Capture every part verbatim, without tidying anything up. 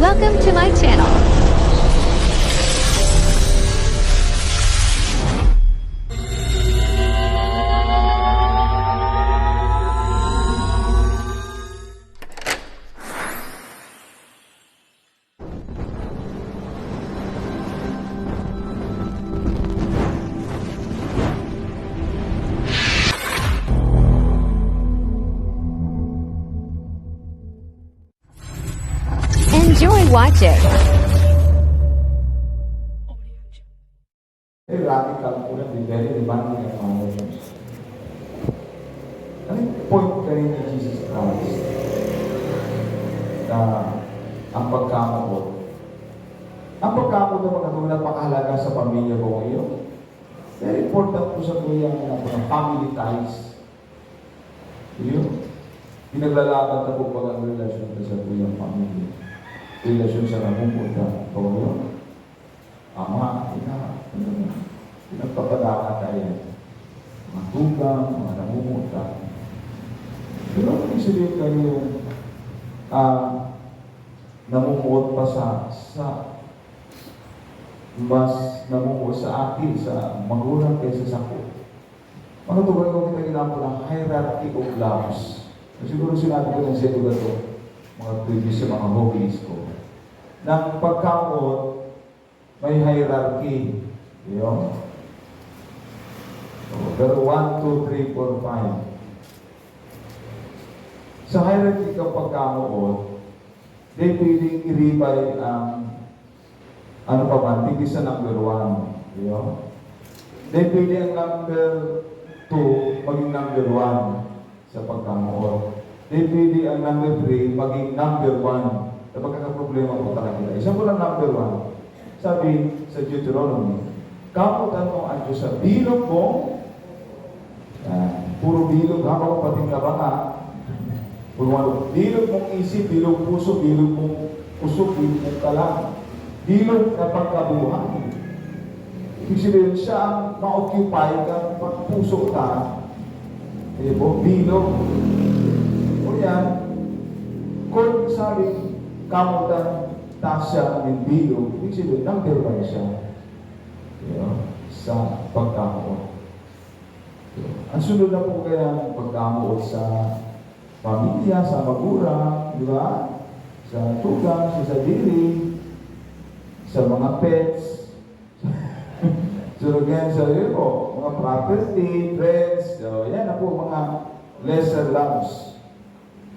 Welcome to my channel. Enjoy watching. Very radical po yan, di very demanding ang mga Muslims. Ano yung point kayo ni Jesus Christ na ang pagkamoot? Ang pagkamoot ng mga tao napakahalaga sa pamilya ko ngayon. Very important po sa kuya ng mga family ties. Yun. Pinaglalaban na po pag ang relasyon ka sa kuya family. Relasyon sa namumuta. Ito yun. Ama, ina, pinagpapadaan tayo. Mga tugang, mga namumuta. Pero kung sabihin kayo, ah, namumuot pa sa, sa, mas namumuot sa akin, sa magulang kaysa sa ko. Mga tugang ko, kita ginampo ng hierarchy of loves. Siguro sinabi ko na sa iba to, mga previous sa mga hobbies ko. Ng pagkamoot, may hierarchy. Yun. So, pero one, two, three, four, five. Sa hierarchy ng pagkamoot, di pwedeng iribay ang ano pa ba, tigdi sa number one. Yun. Di pwede ang number two maging number one sa pagkamoot. Di pwede ang number three maging number one. Napagkakaproblema po talaga. Isa po lang number one. Sabi sa Deuteronomy, "Kamotan mo ang Diyos sa bilog mong," ah, puro bilog, habang pating ka ba nga? Puro ano, bilog mong isip, bilog puso, bilog mong kusog, bilog mong kalag. Bilog na pagkabuhay. Ibig sabihin, siya ang ma-occupy kan pagpuso ta. Di ba? Bilog. O yan, kung sabing kamotan ta siya ng bilog, ibig sabihin, number one siya. Di ba? Sa pagkamoot. Ang sunod na po kaya ang pagkamoot sa pamilya, sa magurang, di ba? Sa tugang, sa sadiri, sa mga pets. Sunod ngayon sa iyo po, mga property, friends. So, yan na po mga lesser loves.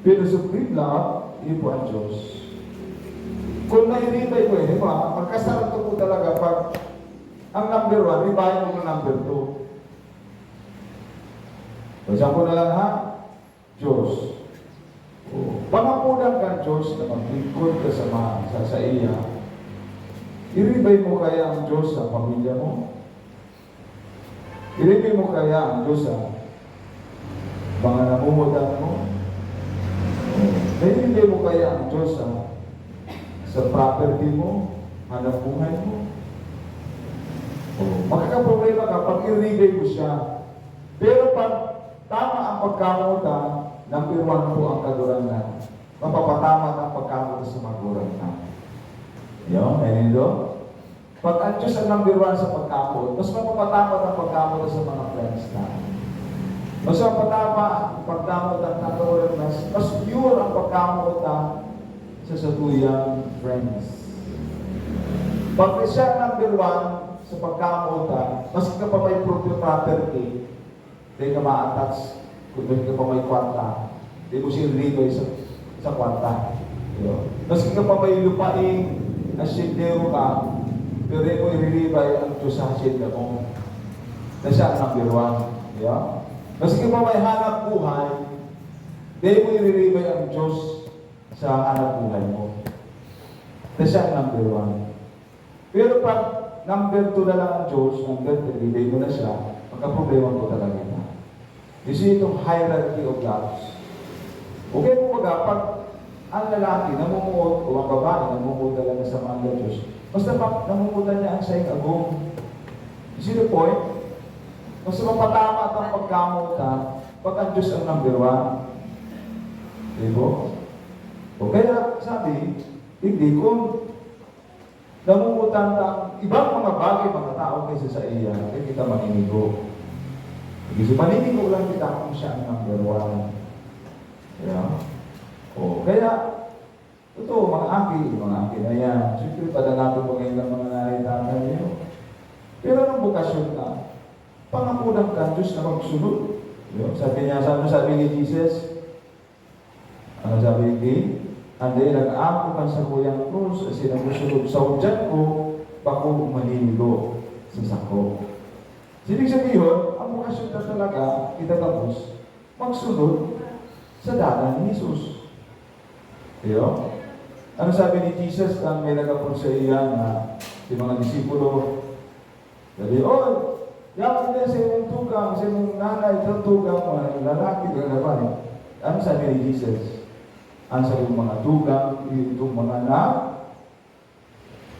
Pero supreme love, iyo po ang Diyos. Kung nairibay ko, eh, di ba? Magkasarap to po talaga pag ang number one, ribayan mo ang number two. Basa ko na lang, ha? Diyos. O, pangapodan kan Diyos na maglingkod ka sa, ma- sa, sa iya. Iribay mo kaya ang Diyos sa pamilya mo? Iribay mo kaya ang Diyos sa mga nangungutan mo? O, iribay mo kaya ang Diyos sa, sa property mo, hanap buhay mo? O, makakaproblema ka pag iribay mo siya. Pero pag tama ang pagkamotan, number one po ang Kagurangnan. Mapapatama ang pagkamotan sa magurang na. Yun, may nindo? Pag ang Diyos ang number one sa pagkamotan, mas mapapatama ang pagkamotan sa mga friends na. Mas mapatama ang pagkamotan sa Kagurangnan, mas, mas pure ang pagkamotan sa satuyang friends. Pag siya ang number one sa pagkamotan, mas ka pa may property, di ka ma-attach kung di ka pa may kwarta. Di mo siya iribay sa, sa kwarta. Yo. Maski ka pa may lupaing asyendero ka, pero di mo iribay ang Diyos sa asyenda mo. Na siya ang number one. Yo. Maski pa may hanap buhay, di mo iribay ang Diyos sa hanap buhay mo. Na siya ang number one. Pero pag number two na lang ang Diyos, number three, di mo na siya, magkaproblema po talaga na. You see, itong hierarchy of loves. Okay po baga, pag ang lalaki namumuot o ang babae namumuot talaga sa mahal na Diyos, basta pag namumutan niya ang saing agong. You see the point? Basta mapatama at ang pagkamutan pag ang Diyos ang number one. Di ba? O kaya, sabi, Hindi, kung namumotan ta ang ibang mga bagay, mga tao kaysa saiya, kaya kita maninigo. Kasi maninigo lang kita kung siya ang number one. Yeah? O, kaya, totoo, mga aki, mga aki na yan. Siyempre, padanato pa ngayon ng mga nanay-tatay niyo. Pero anong bukasyon na? Pangakudan kan Diyos na magsunod. Yun, sabi niya, sabi, sabi ni Jesus, ano sabi ni? Ang dai nag-aako kan sakuyang krus asin nagsusunod sa hudyan ko, bako maninigo sa sako. Ibig sabihin, ang bukasyon na talaga, kita gabos, magsunod sa dalan ni Jesus. Iyo? Ano sabi ni Jesus kan may nagapon sa iya na si mga disipulo? Sabi, "Oy, yaon ka sa imong tugang, sa imong nanay, sa tugang, mga lalaki, mga babae." Ano sabi ni Jesus? Ang sa mga tugang, itong mga na,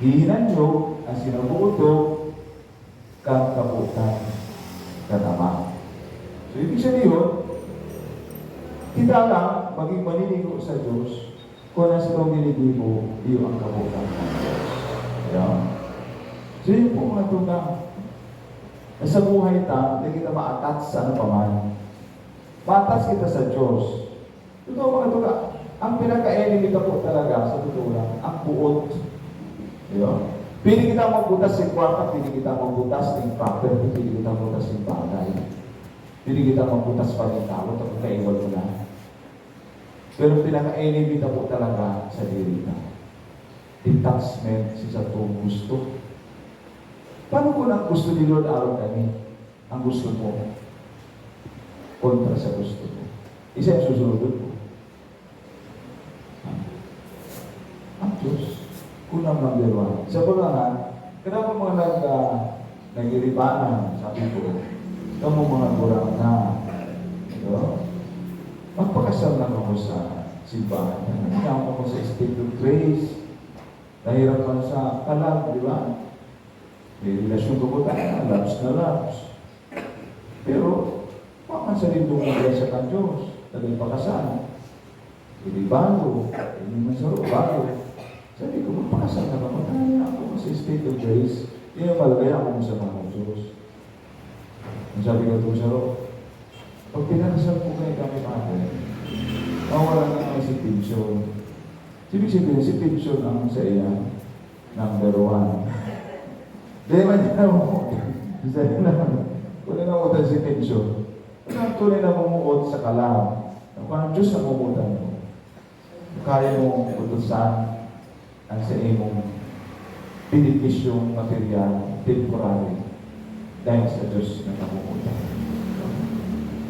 hihinanyog, ang sinabuto, kan kabotan kan Ama. So, ibig sabihin, kita lang maging maninigo sa Diyos kung ang satong ginigibo, iyo ang kabotan kan Diyos. Ayan. So, yun po, mga tugang. Sa buhay ta, hindi kita ma-attach sa ano pa man. Ma-attach kita sa Diyos. Totoo, mga tugang. Ang pinaka-enemy ta po talaga, sa totoo lang, ang buot. Di ba? Pwede kita magbutas sa kwarta, pwede kita magbutas ng property, pwede kita magbutas ng bagay. Pwede kita magbutas pa ng tao, tapos kaiwan mo na. Pero pinaka-enemy ta po talaga sa diri na. Detachment sa satong gusto. Paano kung ang gusto ni Lord arog kami? Ang gusto mo, kontra sa gusto ko. Isa yung susunod ko. Ang Diyos, unang number one. Sa pagkakataon, kada po mga nag, ah, nag-iribanan, sabi ko, "Kamo mga gurang na, no? Magpakasal na kamo sa simbahan. Kamo sa state of grace. Nahirapan sa kalag, di ba?" May relasyon ka po tayo, labs na labs. Pero, baka sa lindong na sa kan Diyos, na nagpakasal. Hindi balo, hindi man sa balo. Sabi ko, "Magpakasal na ba? Magkaya ako sa state of grace. Hindi na malagay ako sa mga Diyos." Ang sabi ko po sa Diyos, "Pag pinakasal po kayo kami, Father, mawala na kami si Pinchon." Ibig sabihin, si Pinchon ang sa iya, number one. Di man niya namumuot. Isa na lang. Kung na namumuot si Pinchon, kung ang tunay na namumuot sa kalam, kung ang Diyos na namumuot mo, kaya mo utusan ang sa imong benepisyong material, temporary, dahil sa Diyos na namumuot.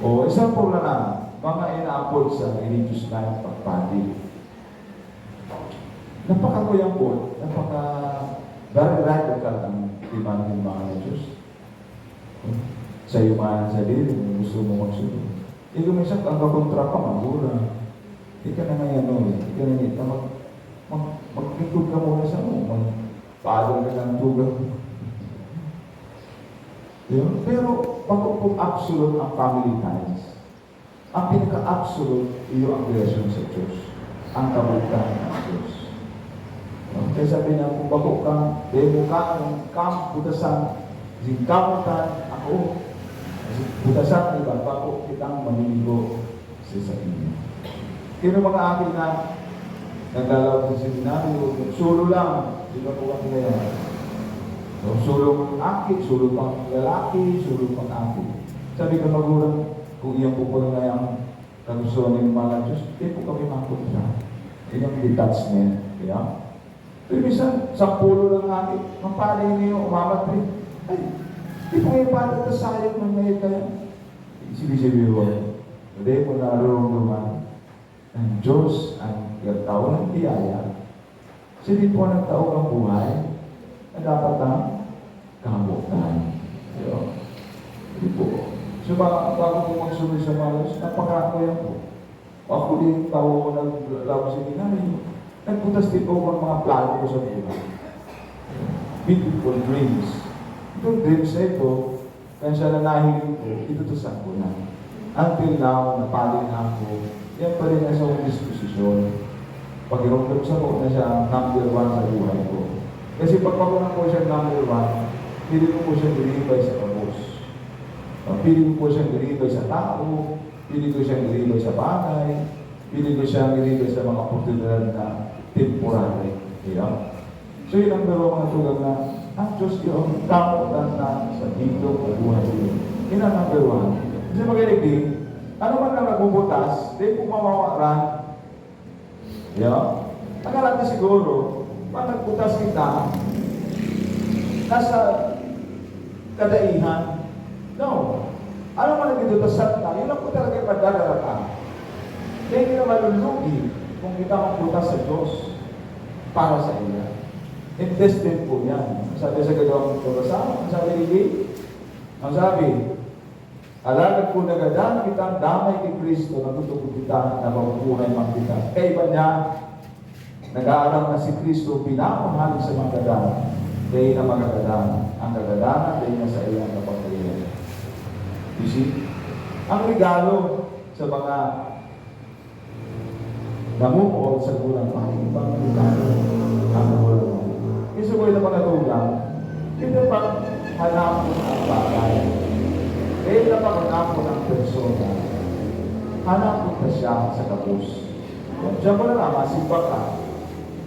O, isang problema, mga inaapod sa religious life, pagpadi. Napaka-kuyang po, napaka-very radical ang demand ng mga religious. Sa'yo man ang sadiri, kung gusto mo magsunod. Ikaw minsan, ang kakontra pa, magura. Ika na ngayon, no? Ika na ngayon, mag, mag, maglingkod ka muna sa mo, magpaadal ka ng tugang. Di ba? Pero, bako po absolute ang family ties. Ang pinaka-absolute, iyo ang relasyon sa Diyos. Ang kabutan ng Diyos. No? Kaya sabi niya, "Kung bako kang, demo ka, ang kam, butasan, sin kamutan, ako, butasan, iba, bako kitang maninigo sa, sa inyo." Kaya mga akin na, naglalawag sa seminaryo, solo lang, di ba po kami ngayon? So, solo ang aki, solo pang lalaki, solo pang aki. Sabi ko, "Magulang, kung iyan po po na yung kagustuhan ng mga Diyos, di po kami makontra." Yun ang detachment, di ba? Pero minsan, sa pulo ng aki, mapali niyo, umamat rin. Ay, di po kayo pala, tas sayang man ngayon kaya. Sige, sige, Lord. Hindi mo narurumduman. Ang Diyos ang nagtao ng biyaya, siya din po ang nagtao ng buhay na dapat ang kahamotan. Di ba? Di po. So, ba, bago po magsunod sa mga Diyos, napakakuya po. Ako din, tao ko naglago sa seminaryo. Nagbutas din po ang mga plano ko sa buhay. Beautiful dreams. Itong dreams na ito, kaya siya na nahiling ko, itutusan ko na. Until now, napali na ako. Yan pa rin nasa akong disposisyon. Pagiromdom sa ko na siya number one sa buhay ko. Kasi pag pakunan ko siya number one, pili ko po siya ginibay sa kabos. Ah, pili ko po siya ginibay sa tao, pili ko siya ginibay sa bagay, pili ko siya ginibay sa mga oportunidad na temporary. Diba? So, yun ang number one, mga tugang, na ang Diyos yung kakutan na sa bilog na buhay niyo. Yun ang number one. Kasi magaling din, ano man ang nagbubutas, di po mawawaran. Yo? Akala ta siguro, pag nagbutas kita, nasa kadaihan. No. Ano man ang gidutasan ta, yun lang po talaga yung madadarata. Kaya hindi na malulugi kung kita magbutas sa Diyos para sa iya. Investment po yan. Sabi sa gagawang kabasa, ang sabi ni Lee, ang sabi, "Alagad kung nagadan kitang damay ki Cristo, natutukod kita na mabubuhay man kita." Kaiba niya, nag-aaram na si Cristo pinapahali sa mga gadan, dai na magagadan. Ang kagadanan, dai na sa iyang kapangyarihan. You see? Ang regalo sa mga namumoot sa gulang, may ibang regalo ang gulang. Isa po ito, mga tugang, ito pang hanapon ang bagay. Kaya na pag hanapon ang persona, hanapon na siya sa kabos. Diyan ko na nga, masimba ka.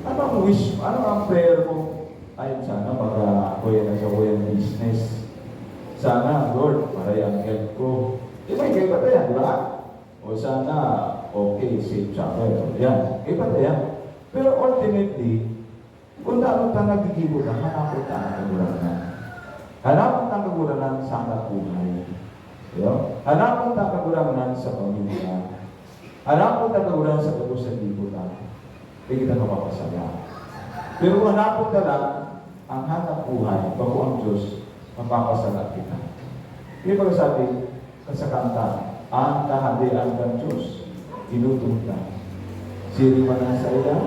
Ano ang wish, ano ang prayer mo? Ay, sana mag, ah, kuya na sa kuya business. Sana, Lord, maray ang health ko. Di ba, kaya ba yan, di ba? O sana, okay, safe siya. Pero, yan, kaiba na yan. Pero ultimately, kung ano ta naggigibo na, hanapon ta ang Kagurangnan. Hanapon ta ang Kagurangnan sa hanap buhay. Yo? Hanapon ta ang Kagurangnan sa pamilya. Hanapon ta ang Kagurangnan sa gabos na gibo ta. Di kita mapapasaya. Pero kung hanapon ta lang ang hanap buhay, bako ang Diyos, mapapasala kita. Di ba sabi, sa kanta, "Ang Kahadean kan Diyos, inutom ta. Siring man ang saila,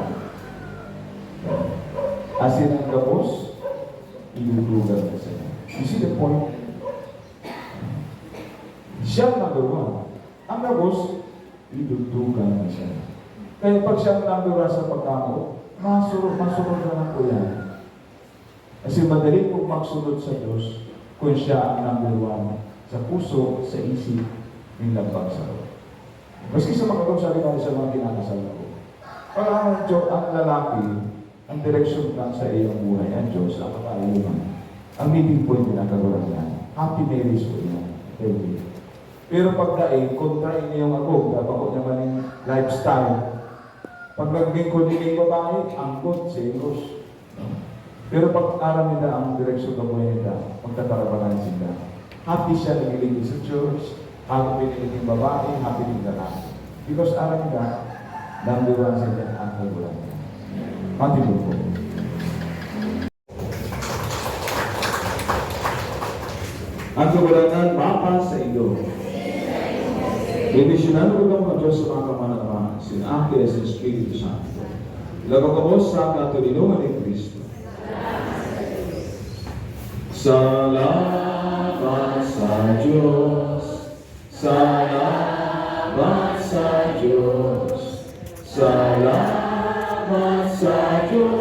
asin ang gabos, idudugan na siya." You see the point? Siya ang number one. Ang gabos, idudugan na siya. Kaya pag siya ang number one sa pagkamoot, masurog, masurog na lang po yan. Kasi madali pong magsunod sa Diyos kung siya ang number one sa puso, sa isip, nin lambang saro. Maski sa mga, kung sabi nga sa mga kinakasal ko, pag ang, ang lalaki, ang direksyon lang sa iyong buhay, ang Diyos, ang makaiwan. Ang meeting point din ang Kagurangnan. Happy marriage po yan. Thank you. Pero pag dai, kontra ini yung agog, dapat ko naman yung lifestyle. Pag naglingkod ini yung babae, anggot, selos. Pero pag aram nila ang direksyon ng buhay nila, magtatarabanan sila. Happy siya naglilingkod sa church, happy din yung babae, happy din lalaki. Because aram nila, number one sa niya ang Kagurangnan. Matindog po. Ang Kagurangnan mapasaindo. Bendisyonan ko kamo, Dios, sa mga kamanaman, sin Aki, sin Espiritu Santo. Labaw kamo sa katoninongan ni Cristo. Salamat sa Dios. Salamat sa Dios. Salamat sa Dios.